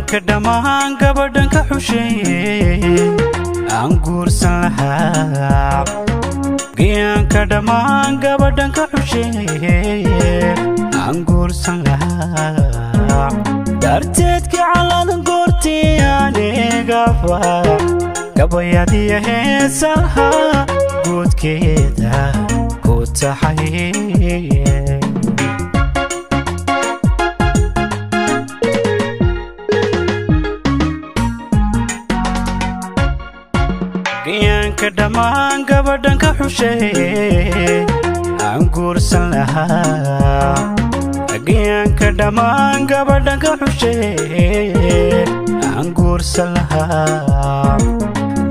Gayaanka dhammaan gabadhan ka xusheeye aan guursan lahaa. Gayaanka dhammaan gabadhan ka xusheeye aan guursan lahaa. Darteedka caladan goortii anigaba gabayadiya heesaha guudkeeda ku taxay. Gayaanka dhammaan gabadhan ka xusheeye aan guursan lahaa. Gayaanka dhammaan gabadhan ka xusheeye aan guursan lahaa.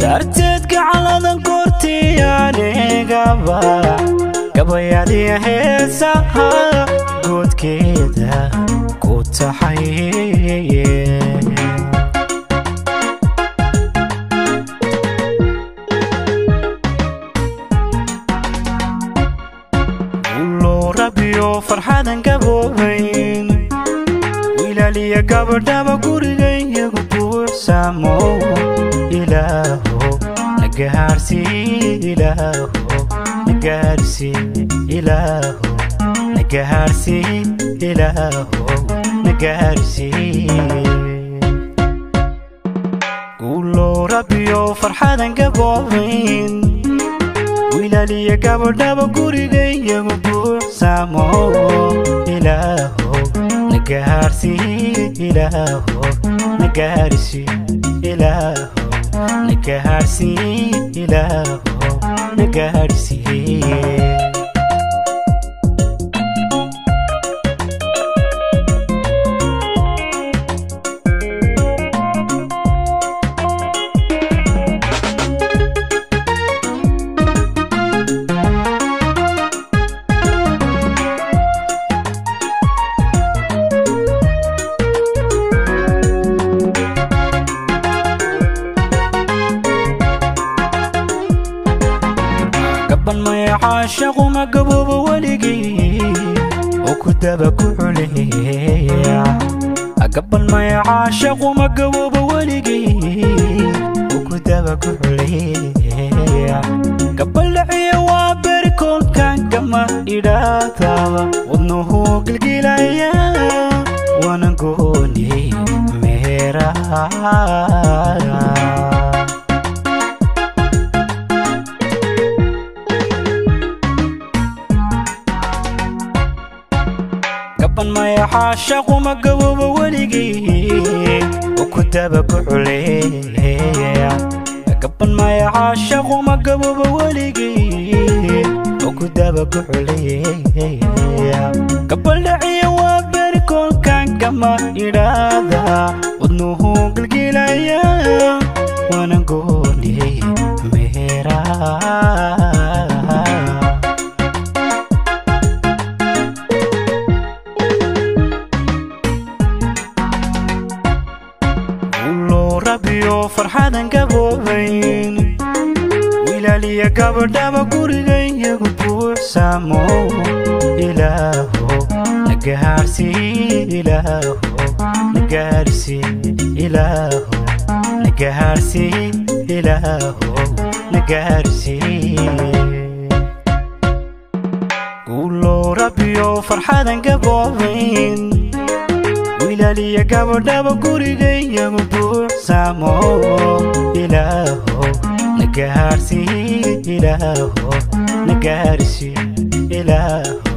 Darteedka caladan goortii anigaba gabayadiya heesaha guudkeeda ku taxay. Rabbiyo farxadan gaboobayn wiilaliya gabadhaba gurigaygu buuxsamo. Ilaaho nagahaarsii, ilaaho nagaarsii, ilaaho nagahaarsii, ilaaho nagaarsii. Guulow Rabbiyo farxadan gaboobayn wiilaliya gabadhaba gurigaygu buuxsamo. Ilaaho nagahaarsii, ilaaho nagaarsii, ilaaho nagahaarsii, ilaaho nagaarsii. Gaban maya caashaqu ma gaboobo weligii oo ku daba ku culeeya. Gaban maya caashaqu ma gaboobo weligii oo ku daba ku culeeya. Gabaldhaciya waa beri koolkan kama idhaahdaaba wadnuhu gilgilaya waana gooni meeraha. Gaban maya caashaqu ma gaboobo weligii oo ku daba ku culeeya. Gaban maya caashaqu ma gaboobo weligii oo ku daba ku culeeya. Gabaldhaciya waa beri koolkan kama idhaahda wadnuhu gilgilaya waana gooni meeraha. Rabbiyo farxadan gaboobayn wiilaliya gabadhaba gurigaygu buuxsamo. Ilaaho nagahaarsii, ilaaho nagaarsii, ilaaho nagahaarsii, ilaaho nagaarsii. Guulow Rabbiyo farxadan gaboobayn wiilaliya gabadhaba gurigaygu buuxsamo. Ilaaho nagahaarsii, ilaaho nagaarsii, ilaaho